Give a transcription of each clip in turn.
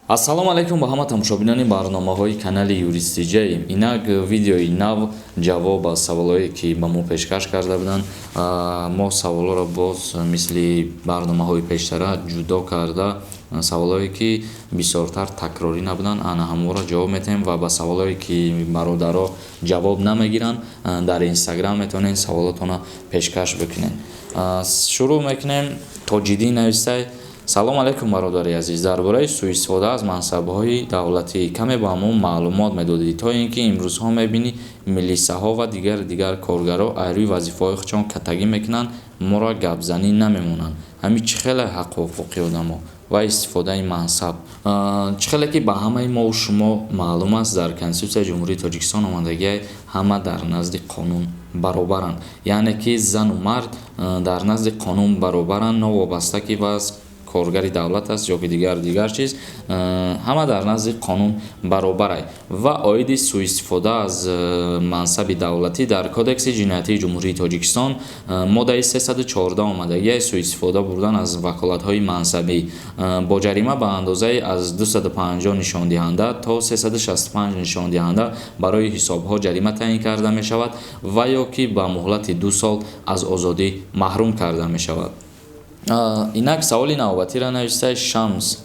Ассалому алайкум ба ҳама тамошобинони барномаҳои канали Юристиҷай. Инак видеои нав, ҷавоб аз саволҳое, ки ба мо пешкаш карда буданд. Мо саволҳоро боз мисли барномаҳои пештара ҷудо карда, саволҳое, ки бисёртар такрорӣ набуданд, ана ҳамонро ҷавоб метаҳем ва ба саволҳое, ки бародаро ҷавоб намегиранд, дар Инстаграм метавонед саволотонро пешкаш бикунед. Шурӯъ мекунем. Тоҷиддин навистай: «Салом алайкум, бародари азиз, дар бораи суистифода аз мансабҳои давлатӣ каме ба мо маълумот медодӣ, то ин ки имрӯзҳо мебинӣ, милисаҳо ва дигар коргарҳо айрӯи вазифаҳои худшон катагӣ мекунанд, моро гапзанӣ намемонанд. Ҳамин чӣ хеле ҳаққу ҳуқуқи одамо ва истифодаи мансаб?» Чӣ хеле ки ба ҳамаи мову шумо маълум аст, дар Конститутсияи Ҷумҳурии Тоҷикистон омадагиай, ҳама дар назди қонун баробаранд, яъне ки зану мард дар назди қонун баробаранд, новобаста ки ваз коргари давлат аст ё ки дигар чиз, ҳама дар назди қонун баробарай. Ва оиди суистифода аз мансаби давлатӣ дар Кодекси ҷиноятии Ҷумҳурии Тоҷикистон моддаи 314 омадагиай: суистифода бурдан аз ваколатҳои мансабӣ бо ҷарима ба андозаи аз 250 нишондиҳанда то 365 нишондиҳанда барои ҳисобҳо ҷарима таъин карда мешавад ва ё ки ба муҳлати 2 сол аз озодӣ маҳрум карда мешавад. Инак саволи навбатиро навистаи Шамс: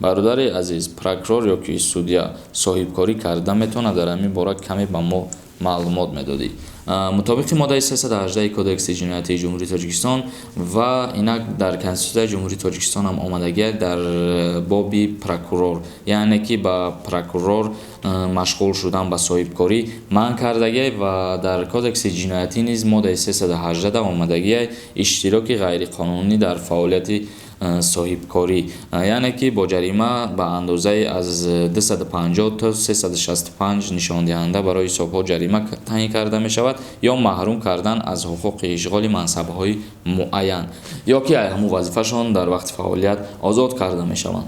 «Бародари азиз, прокурор ё ки судья соҳибкорӣ карда метавонад? Дар ҳамин бора каме ба мо маълумот медодӣ». Мутобиқи моддаи 318 Кодекси ҷиноятии Ҷумҳурии Тоҷикистон ва инак дар Конститутсияи Ҷумҳурии Тоҷикистон ҳам омадагиа дар боби прокурор, яъне ки ба прокурор машғул шудан ба соҳибкорӣ манъ кардагиай. Ва дар Кодекси ҷиноятӣ низ моддаи 318 омадагиай: иштироки ғайриқонунӣ дар фаъолияти соҳибкорӣ, яъне ки бо ҷарима ба андозаи аз 250 то 365 нишондиҳанда барои ҳисобҳо ҷарима таъин карда мешавад ё маҳрум кардан аз ҳуқуқи ишғоли мансабҳои муайян, ё ки ҳамун вазифашон дар вақти фаъолият озод карда мешаванд.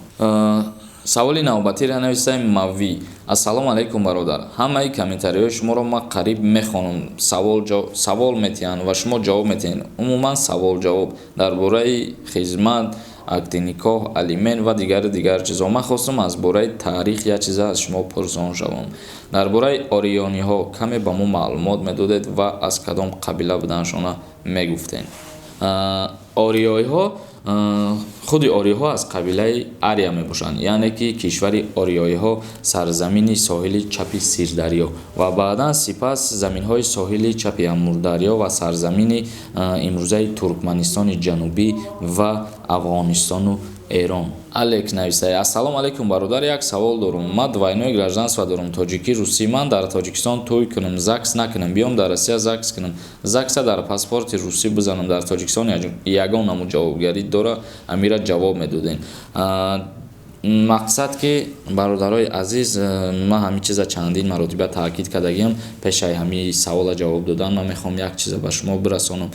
Саволи навбатиро нависаем Мавӣ: «Ассалому алайкум, бародар, ҳамаи комментариҳои шуморо ман қариб мехонам. Савол метиҳанд ва шумо ҷавоб метиҳед, умуман савол ҷавоб дар бораи хизмат, акди никоҳ, алимент ва дигару дигар чизҳо. Ман хостам аз бораи таърих як чиза аз шумо пурсон шавам. Дар бораи ориёниҳо каме ба мо маълумот медодед ва аз кадом қабила буданашонро мегуфтед». Ориёиҳо, худи ориёҳо аз қабилаи Ария мебошанд, яъне ки кишвари ориёиҳо сарзамини соҳили чапи Сирдарё ва баъдан сипас заминҳои соҳили чапи Амурдарё ва сарзамини имрӯзаи Туркманистони Ҷанубӣ ва Афғонистону Эрон. Алек нависае: «Ассалому алайкум, бародар, як савол дорум. Ман двойное гражданство дорум, тоҷикӣ, русӣ. Ман дар Тоҷикистон тӯй кунам, ЗАГС накунам, биём дар Россия ЗАГС кунам, ЗАГСа дар паспорти русӣ бизанам, дар Тоҷикистон ягон намуд ҷавобгарӣ дора? Амира ҷавоб медодем». Мақсад ки, бародарои азиз, ман ҳамин чиза чандин маротиба таъкид кардагиам. Пешаи ҳамин савола ҷавоб додан ман мехоҳам як чиза ба шумо бирасонам.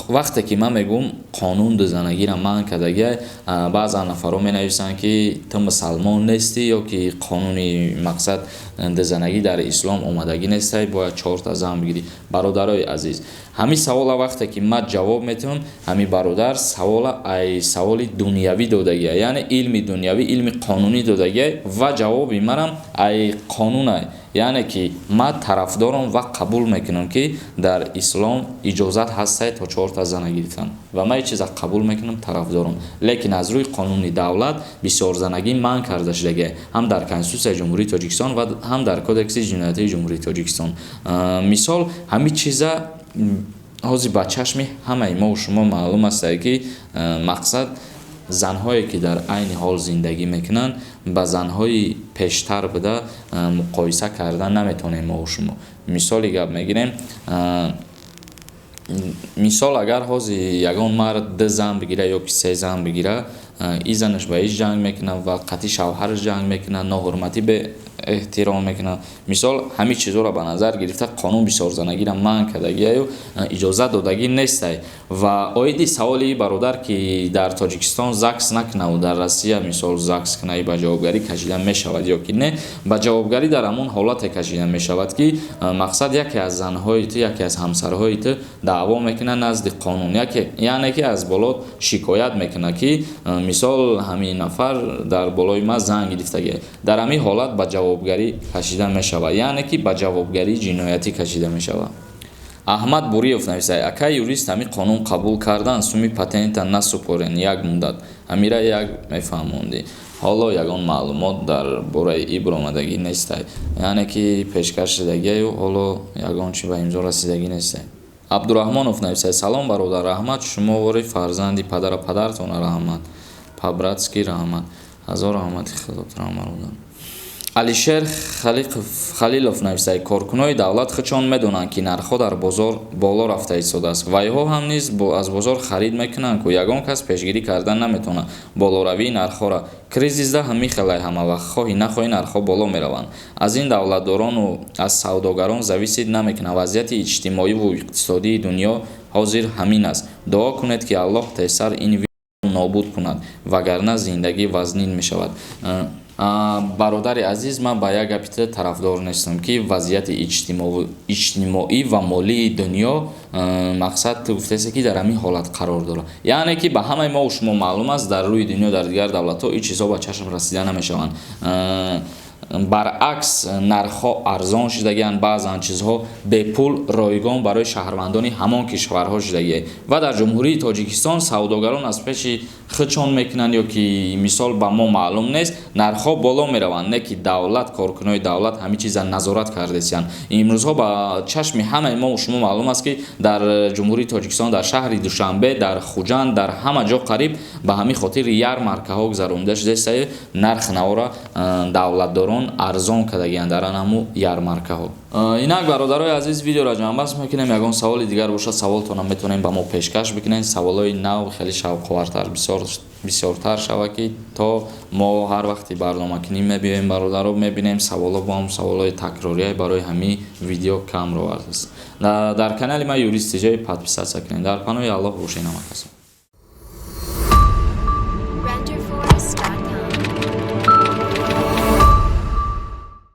Вақте ки ман мегӯм, қонун дузанагиро манъ кардагиай, баъзан нафарҳо менависанд, ки ту мусалмон нестӣ ё ки қонуни, мақсад, дузанагӣ дар ислом омадагӣ нестай, бояд чорта зан бигирӣ. Бародарои азиз, ҳамин савола вақте ки ман ҷавоб метиҳам, ҳамин бародар савола ай саволи дунявӣ додагиай, яъне илми дунявӣ, илми қонунӣ додагиай ва ҷавоби манам ай қонунай, яъне ки ман тарафдорам ва қабул мекунам, ки дар ислом иҷозат ҳастай то чорта зана гирифтан ва ман ин чиза қабул мекунам, тарафдорам. Лекин аз рӯи қонуни давлат бисёрзанагӣ манъ карда шудагиай ҳам дар Конститутсияи Ҷумҳурии Тоҷикистон ва ҳам дар Кодекси ҷиноятии Ҷумҳурии Тоҷикистон. Мисол, ҳамин чиза ҳозир ба чашми ҳамаи мову шумо маълум астае, ки, мақсад, занҳое, ки дар айни ҳол зиндагӣ мекунанд, ба занҳои пештар буда муқоиса карда наметавонем мову шумо. Мисоли гап мегирем, мисол, агар ҳозир ягон мард ду зан бигира ё ки се зан бигира, и занаш ба иш ҷанг мекунад ва қатъи шавҳараш ҷанг мекунад, ноҳурматӣ. Эҳтиром мекунад. Мисол, ҳамин чизҳоро ба назар гирифта, қонун бисёрзанагиро манъ кардагиаю иҷозат додагӣ нестай. Ва оиди саволи бародар, ки дар Тоҷикистон ЗАГС накунаву дар Россия, мисол, ЗАГС куна, ба ҷавобгарӣ кашида мешавад ё ки не? Ба ҷавобгарӣ дар ҳамон ҳолате кашида мешавад, ки, мақсад, яке аз занҳои ту, яке аз ҳамсарҳои ту даъво мекунад назди қонун, яъне ки аз боло шикоят мекунад, ки, мисол, ҳамин нафар дар болои ман зан гирифтагиа. Дар ҳамин ҳолат ба ҷавобгарӣ кашида мешавад, яъне ки ба ҷавобгарии ҷиноятӣ кашида мешавад. Аҳмад Буриев нависад: «Акай юрист, ҳамин қонун қабул кардан, суми патента насупорен як муддат, ҳамира як мефаҳмондӣ». Ҳоло ягон маълумот дар бораи ин баромадагӣ нестай, яъне ки пешкаш шудагиаю ҳоло ягон чи ба имзо расидагӣ нестай. Абдураҳмонов нависад: «Салом, бародар, раҳмат, шумо вори фарзанди падара падартона раҳмат, по-братски раҳмат, ҳазор раҳмати худотро, бародар». Алишер Халилов нависад: «Коркунони давлат худшон медонанд, ки нархҳо дар бозор боло рафта истодааст. Вайҳо ҳам низ аз бозор харид мекунанд ку. Ягон кас пешгирӣ карда наметавонад болоравии нархҳоро. Кризисда ҳамин хелай, ҳамавақт хоҳӣ нахоҳӣ нархҳо боло мераванд. Аз ин давлатдорону аз савдогарон зависит намекунад. Вазъияти иҷтимоиву иқтисодии дунё ҳозир ҳамин аст. Дуо кунед, ки Аллоҳ тезтар ин нобуд кунад, вагарна зиндагӣ вазнин мешавад». Бародари азиз, ман ба як гапи ту тарафдор нестам, ки вазъияти иҷтимоӣ ва молии дунё, мақсад, ту гуфтасе, ки дар ҳамин ҳолат қарор дорад. Яъне ки ба ҳамаи мо шумо маълум аст, дар рӯи дунё, дар дигар давлатҳо ин чизҳо ба чашм расида намешаванд. Баръакс, нархҳо арзон шудагианд, баъзан чизҳо бепул, ройгон барои шаҳрвандони ҳамон кишварҳо шудагие. Ва дар Ҷумҳурии Тоҷикистон савдогарон аз пеши худшон мекунанд ё ки, мисол, ба мо маълум нест, нархҳо боло мераванд. Не ки давлат, коркунои давлат ҳамин чиза назорат кардесиянд. Имрӯзҳо ба чашми ҳамаи мо шумо маълум аст, ки дар Ҷумҳурии Тоҷикистон, дар шаҳри Душанбе, дар Хуҷанд, дар ҳама ҷо қариб ба ҳамин хотир ярмаркаҳо гузаронида шудааст. Нарх навора давлатдорон арзон кардагианд дар ҳамун ярмаркаҳо. Инак, бародарои азиз, видеоро ҷамъбаст мекунем. Ягон саволи дигар бошад, саволтонам метавонем ба мо пешкаш бикунед. Саволҳои нав хеле шавқовартар бисёртар шавад, ки то мо ҳар вақти барномакунӣ мебиёем, бародаро, мебинем, саволҳо бо ҳам саволҳои такрория. Барои ҳамин видео кам ровардааст. Дар канали ман Юрист Тиҷои подписаться кунед. Дар паноҳи Аллоҳ бошед, ҳамакасо.